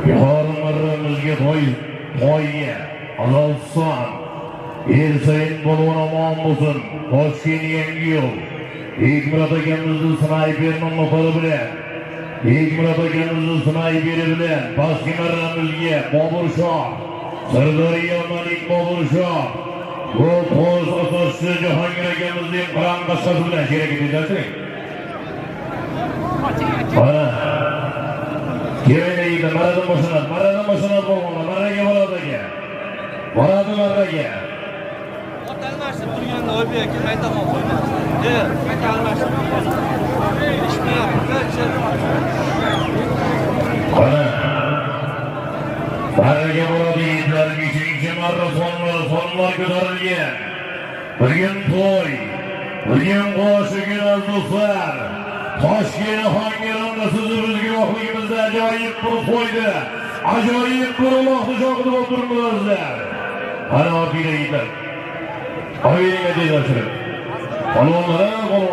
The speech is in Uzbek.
Yuqori marramizga to'y to'yga Azalson Elsayin polvon omon bo'lsin. Toshkent yangi yo'l. Bekmurod akamizni snayper nopari bilan, Bekmurod akamizni snayperi bilan pastki marramizga Boburshoh, Sirdaryo Malik Boburshoh. Bu qo'sh asoschisi Jahongir akamizning qiron qashqasi bilan sherigi tezlashtiring. Mana. Kelinglar yigitlar, marradan boshlanadi, marradan boshlanadi polvonlar, marraga boradi aka. Boradi marraga. Ot almashtirib turganda Oybek aka qaytaman qo'ymasdi. E, qayta almashtirib. Ishmayapti. Mana. Marraga boradi yigitlar, beshinchi marra sonlar, sonlar ko'tarilgan. Bugun to'y, bugun qo'shigin aziz do'stlar. Toshkent Ohangaronda sizni biz guvohligimizda ajoyib bir to'ydi. Ajoyib bir uloqni shohidi bo'lib turibmiz azizlar. Mana ortinglar yigitlar. Oyiringlar tezlashtirib. Polvonlar, polvon.